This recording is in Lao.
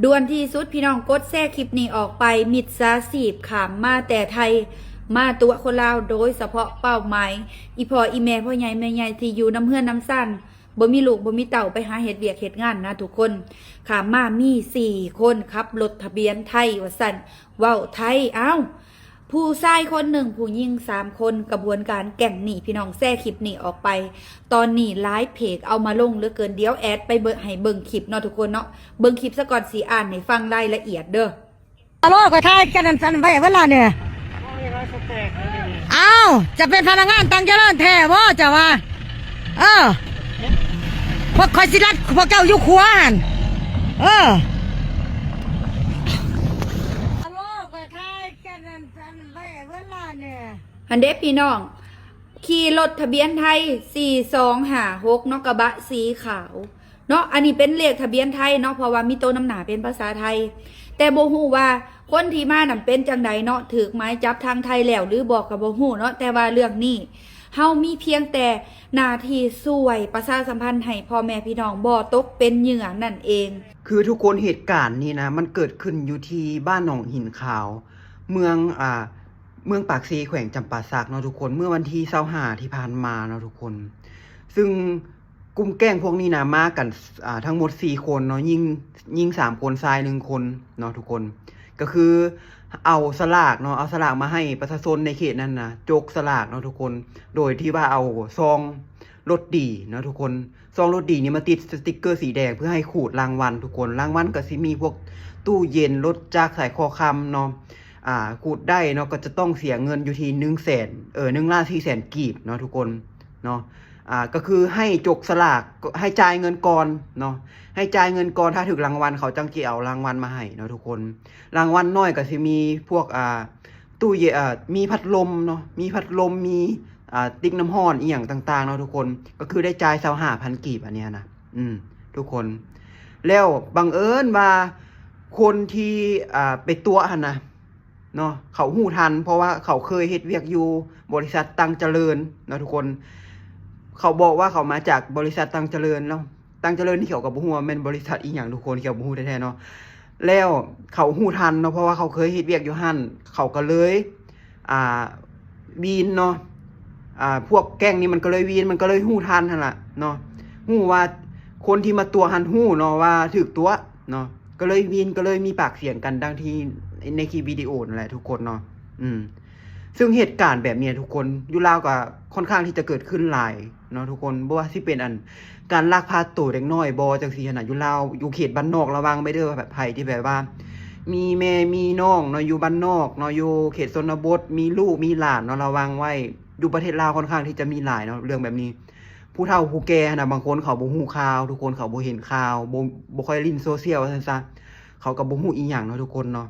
ດ່ວນທີ່ສຸດພີ່ນ້ອງ ກົດແຊຄລິບນີ້ອອກໄປ. ມິດສາຊີບຂ້າມມາແຕ່ໄທ ມາຕົວະຄົນລາວ ໂດຍສະເພາະເປົ້າໝາຍ ອີ່ພໍ່ອີ່ແມ່ ພໍ່ໃຫຍ່ແມ່ໃຫຍ່ ທີ່ຢູ່ນຳເຮືອນນຳຊານ ບໍ່ມີລູກບໍ່ມີເຕົ້າ ໄປຫາເຮັດວຽກເຮັດງານນະທຸກຄົນ. ຂ້າມມາມີສີ່ຄົນ ຂັບລົດທະບຽນໄທວ່າຊັ້ນ ເວົ້າໄທ. ອ້າວ ຜູ້ຊາຍຄົນໜຶ່ງ ຜູ້ຍິງສາມຄົນ. ຂະບວນການແກ້ງນີ້ພີ່ນ້ອງ ແຊຄລິບນີ້ອອກໄປ ຕອນນີ້ຫຼາຍເພຈເອົາມາລົງເຫຼືອເກີນ. ດຽວແອດໄປເບິ່ງ ໃຫ້ເບິ່ງຄລິບເນາະທຸກຄົນເນາະ. ເບິ່ງຄລິບສາກ່ອນ ຊິອ່ານໃຫ້ຟັງລາຍລະອຽດເດີ. ອາໂລ ຂ້ອຍຖ່າຍກັນນັ້ນຊັ້ນໄວ້ເວລານີ້. ອ້າວ ຈະເປັນພະນັກງານຕັງຈະເລີນແທ້ບໍ່ ເຈົ້າວ່າ? ເອີ ພວກຂ້ອຍຊິລັດພວກເຈົ້າຢູ່ຄົວຫັ້ນ. ເອີ ອາໂລ ຂ້ອຍຖ່າຍກັນນັ້ນຊັ້ນໄວ້ເວລານີ້. ຫັ້ນເດ້ພີ່ນ້ອງ ຂີ່ລົດທະບຽນໄທ ສີ່ສອງຫ້າຫົກ ເນາະ ກະບະສີຂາວເນາະ. ອັນນີ້ເປັນເລກທະບຽນໄທເນາະ ເພາະວ່າມີໂຕນຳໜ້າເປັນພາສາໄທ. ແຕ່ບໍ່ຮູ້ວ່າຄົນທີ່ມານັ້ນເປັນຈັ່ງໃດເນາະ ຖືກໝາຍຈັບທາງໄທແລ້ວຫຼືບໍ່ກະບໍ່ຮູ້ເນາະ. ແຕ່ວ່າເລື່ອງນີ້ເຮົາມີພຽງແຕ່ໜ້າທີ່ຊ່ວຍປະຊາສຳພັນໃຫ້ພໍ່ແມ່ພີ່ນ້ອງບໍ່ຕົກເປັນເຫຍື່ອນັ້ນເອງ. ຄືທຸກຄົນ ເຫດການນີ້ນະ ມັນເກີດຂຶ້ນຢູ່ທີ່ບ້ານໜອງຫີນຂາວ ເມືອງ ອ່າ ເມືອງປາກເຊ ແຂວງຈຳປາສັກເນາະທຸກຄົນ ເມື່ອວັນທີຊາວຫ້າທີ່ຜ່ານມາເນາະທຸກຄົນ. ຊຶ່ງກຸ່ມແກ້ງພວກນີ້ນະ ມາກັນ ອ່າ ທັງໝົດສີ່ຄົນເນາະ ຍິງ ຍິງສາມຄົນ ຊາຍໜຶ່ງຄົນເນາະທຸກຄົນ. ກະຄືເອົາສະຫຼາກເນາະ ເອົາສະຫຼາກມາໃຫ້ປະຊາຊົນໃນເຂດນັ້ນນະ ຈົກສະຫຼາກເນາະທຸກຄົນ ໂດຍທີ່ວ່າເອົາຊອງລົດດີເນາະທຸກຄົນ. ຊອງລົດດີນີ້ມາຕິດສະຕິກເກີສີແດງ ເພື່ອໃຫ້ຂູດລາງວັນທຸກຄົນ. ລາງວັນກະຊິມີພວກຕູ້ເຢັນ, ລົດຈັກ, ສາຍຄໍຄຳເນາະ. ອ່າ ຂູດໄດ້ເນາະ ກະຈະຕ້ອງເສຍເງິນຢູ່ທີ່ໜຶ່ງແສນ ເອີ ໜຶ່ງລ້ານສີ່ແສນກີບເນາະທຸກຄົນເນາະ. ອ່າ ກະຄືໃຫ້ຈົກສະຫຼາກ ໃຫ້ຈ່າຍເງິນກ່ອນເນາະ ໃຫ້ຈ່າຍເງິນກ່ອນ ຖ້າຖືກລາງວັນເຂົາຈັ່ງຊິເອົາລາງວັນມາໃຫ້ເນາະທຸກຄົນ. ລາງວັນນ້ອຍກະຊິມີພວກ ອ່າ ຕູ້ເຢັນ ເອີ ມີພັດລົມເນາະ ມີພັດລົມ ມີ ອ່າ ຕິກນ້ຳຮ້ອນອີ່ຫຍັງຕ່າງໆເນາະທຸກຄົນ. ກະຄືໄດ້ຈ່າຍຊາວຫ້າພັນກີບອັນນີ້ນະ ອືມ ທຸກຄົນ. ແລ້ວບັງເອີນວ່າຄົນທີ່ ອ່າ ໄປຕົວະຫັ້ນນະເນາະ ເຂົາຮູ້ທັນ ເພາະວ່າເຂົາເຄີຍເຮັດວຽກຢູ່ບໍລິສັດຕັງຈະເລີນເນາະທຸກຄົນ. ເຂົາບອກວ່າເຂົາມາຈາກບໍລິສັດຕັງຈະເລີນເນາະ. ຕັງຈະເລີນນີ້ເຂົາກະບໍ່ຮູ້ວ່າແມ່ນບໍລິສັດອີ່ຫຍັງທຸກຄົນ ເຂົາບໍ່ຮູ້ແທ້ໆເນາະ. ແລ້ວເຂົາຮູ້ທັນເນາະ ເພາະວ່າເຂົາເຄີຍເຮັດວຽກຢູ່ຫັ້ນ ເຂົາກະເລີຍ ອ່າ ວີນເນາະ. ອ່າ ພວກແກ້ງນີ້ມັນກະເລີຍວີນ ມັນກະເລີຍຮູ້ທັນຫັ້ນລະເນາະ ຮູ້ວ່າຄົນທີ່ມາຕົວະຫັ້ນຮູ້ເນາະວ່າຖືກຕົວະເນາະ ກະເລີຍວີນ ກະເລີຍມີປາກສຽງກັນດັ່ງທີ່ໃນຄລິບວິດີໂອນັ້ນແຫຼະທຸກຄົນເນາະ. ອືມ ຊຶ່ງເຫດການແບບນີ້ທຸກຄົນ ຢູ່ລາວກະຄ່ອນຂ້າງທີ່ຈະເກີດຂຶ້ນຫຼາຍເນາະທຸກຄົນ. ບໍ່ວ່າຊິເປັນອັນ ການລັກພາໂຕເດັກນ້ອຍບໍ່ ຈັ່ງຊີ້ຫັ້ນນະ ຢູ່ລາວ ຢູ່ເຂດບ້ານນອກ ລະວັງໄວ້ເດີ. ແບບໃຜທີ່ແບບວ່າມີແມ່ມີນ້ອງເນາະ ຢູ່ບ້ານນອກເນາະ ຢູ່ເຂດຊົນນະບົດ ມີລູກມີຫຼານເນາະ ລະວັງໄວ້. ຢູ່ປະເທດລາວຄ່ອນຂ້າງທີ່ຈະມີຫຼາຍເນາະເລື່ອງແບບນີ້. ຜູ້ເຖົ້າຜູ້ແກ່ຫັ້ນນະ ບາງຄົນເຂົາບໍ່ຮູ້ຂ່າວ ທຸກຄົນເຂົາບໍ່ເຫັນຂ່າວ ບໍ່ ບໍ່ຄ່ອຍຫຼິ້ນໂຊຊຽວວ່າຊັ້ນຊະ ເຂົາກະບໍ່ຮູ້ອີ່ຫຍັງເນາະທຸກຄົນເນາະ.